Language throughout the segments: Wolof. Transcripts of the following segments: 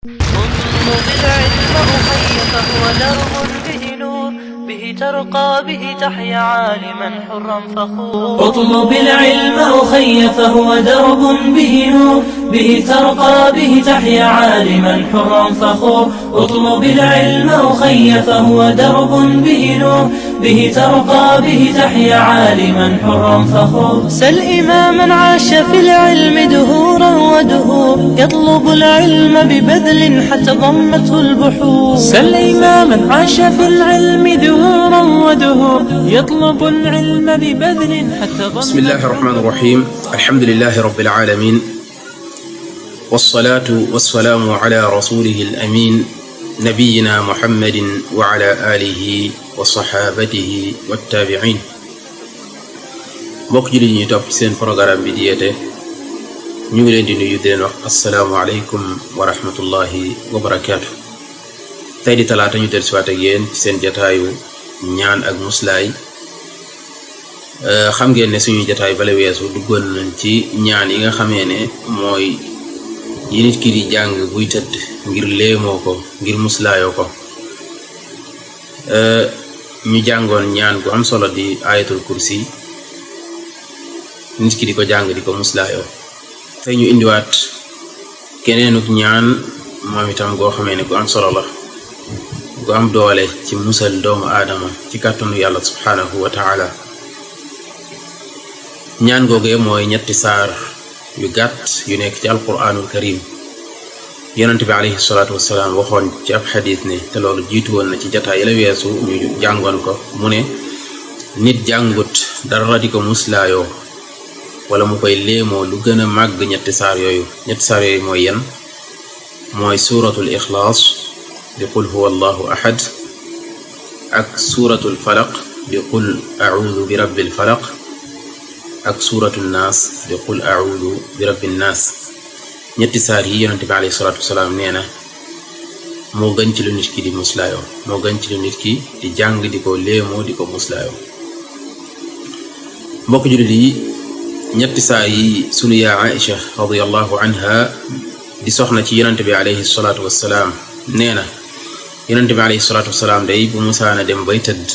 اطلب العلم أخي فهو درب به نور، به ترقى به تحيا عالما حرا فخور. اطلب العلم أخي فهو درب به نور، به ترقى به تحيا عالما حرا فخور. اطلب العلم أخي فهو درب به نور، به ترقى به تحيا عالما حرا فخور. سل إماما عاش في العلم دهورا ودهور، يطلب العلم ببذل حتى ضمته البحور. سل إماما عاش في العلم دهورا ودهور، يطلب العلم ببذل حتى ضمته. بسم الله الرحمن الرحيم. الحمد لله رب العالمين، والصلاة والسلام على رسوله الأمين نبينا محمد وعلى آله وصحابته والتابعين. mbokk jullit ñi topp ci seen programme bi di Yeete ñu ngi leen di nuyu di leen wax assalaamu aleykum wa rahmatullahi wa barakaatu. tey di talaata ñu dellusiwaat ak yéen ci seen jataayu ñaan ak muslaay. xam ngeen ne suñu jataay bale weesu duggoon nañ ci ñaan yi nga xamee ne mooy yi nit ki di jàng buy tëdd ngir léemoo ko, ngir muslaayoo ko. ñu jàngoon ñaan gu am solo di ayatul kursi, nit ki di ko jàng di ko muslaayoo. tey ñu indiwaat keneenuk ñaan moom itam goo xamee ne gu am solo la, gu am doole ci musal doomu aadama ci kàttanu yàlla subhanahu wa taala. ñaan googee mooy ñetti saar yu gàtt yu nekk ci alquranul karim. yonent bi alayhi salaatu wassalaam waxoon ci ab xadis ne, te loolu jiitu woon na ci jataay la weesu ñu jàngoon ko, mu ne nit jàngut dara di ko muslaayoo wala mu koy léemoo lu gën a màgg ñetti saar yooyu. ñetti saar yooyu mooy yan? mooy suuratul ixlaas di qul huwa allahu ahad, ak suuratul falaq di qul audu bi rabbil falaq, ak suuratul naas di qul audu bi rabbin naas. ñetti saar yi yonente bi alayhi salaatu wasalaam nee na moo gën ci lu nit ki di muslaayoo, moo gën ci lu nit ki di jàng di ko léemoo di ko muslaayoo. mbokk jullit yi, ñetti saar yi sunu yaa Aïcha radiyallahu anha di soxna ci yonente bi alayhi salaatu wasalaam nee na yonente bi alayhi salaatu wasalaam day bu musaana dem bay tëdd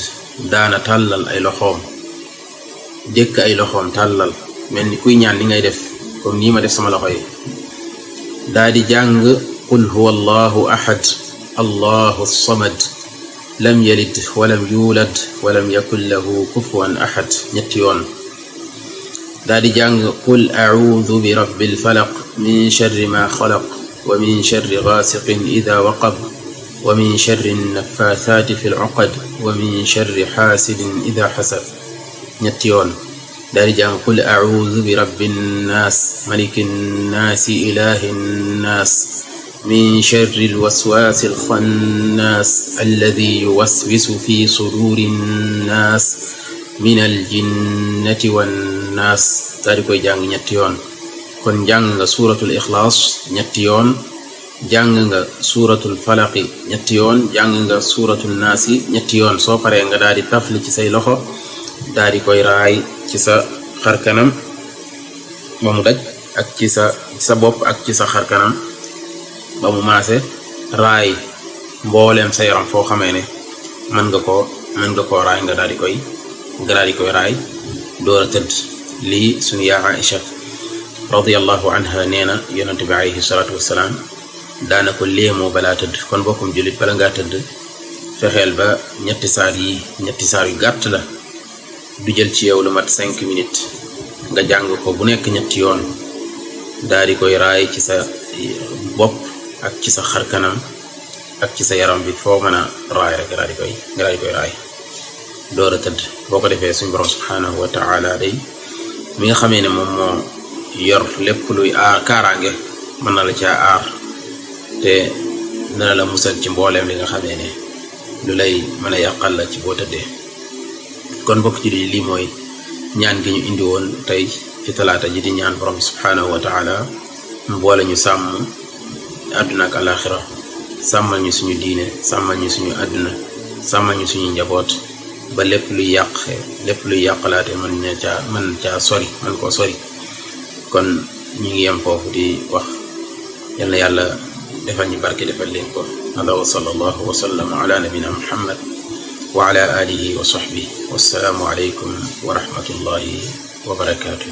daana tàllal ay loxoom, dékk ay loxoom tàllal mel ni kuy ñaan li ngay def comme nii ma def sama loxo yi, daa di jàng qul huwa allahu ahad allahu samad lam yalid walam yulad walam yakun lahu kufuwan ahad ñetti yoon. daa di jàng qul audu bi rabbil falaq min sharri ma xalaq wa min sharri gaasiqin ida waqab wa min sharri naffaathaati fi l-uqad wa min sharri xaasidin ida xasad ñetti yoon. daa di jàng qul audu bi rabbin naas malikin naasi ilahin naas min sharri l-waswaasi l-xannaas alladi yuwaswisu fi suduuri nnaas min aljinnati wannaas. daa di koy jàng ñetti yoon. kon jàng nga suuratul ixlaas ñetti yoon, jàng nga suuratul falaqi ñetti yoon, jàng nga suuratul naasi ñetti yoon. soo paree nga daal di tafli ci say loxo, daal di koy raay ci sa xarkanam ba mu daj, ak ci sa bopp ak ci sa xarkanam ba mu maase, raay mbooleem sa yaram foo xamee ne mën nga koo raay nga daal di koy raay door a tëdd. lii sunu yaa Aïcha radiyallahu anha nee na yonente bi alayhi salaatu wassalaam daana ko léemoo balaa tëdd. kon bokkum jullit, bala ngaa tëdd fexeel ba ñetti saar yu gàtt la, du jël ci yow lu mat 5 minutes nga jàng ko bu nekk ñetti yoon, daal di koy raay ci sa bopp ak ci sa xarkanam ak ci sa yaram bi foo mën a raay rek nga daal di koy raay door a tëdd. boo ko defee suñu borom subhanahu wa taala day mi nga xamee ne moom moo yor lépp luy aar kaaraange mën na la caa aar te dana la musal ci mbooleem li nga xamee ne lu lay mën a yàqal la ci boo tëddee. kon bokk ci lii mooy ñaan gi ñu indi woon tey ci talaata ji di ñaan borom subhanahu wa taala mboole ñu sàmm àdduna ak alaxira, sàmmal ñu suñu diine, sàmmal ñu suñu àdduna, sàmmal ñu suñu njaboot, ba lépp luy yàqalaate mën caa sori, mën koo sori. kon ñu ngi yem foofu di wax yal na yàlla defal ñu barke defal leen ko hada wa sallallahu wa sallama ala nabina muhammad wa ala alihi wa sahbihi wassalaamu alaykum wa rahmatullahi wa barakatuh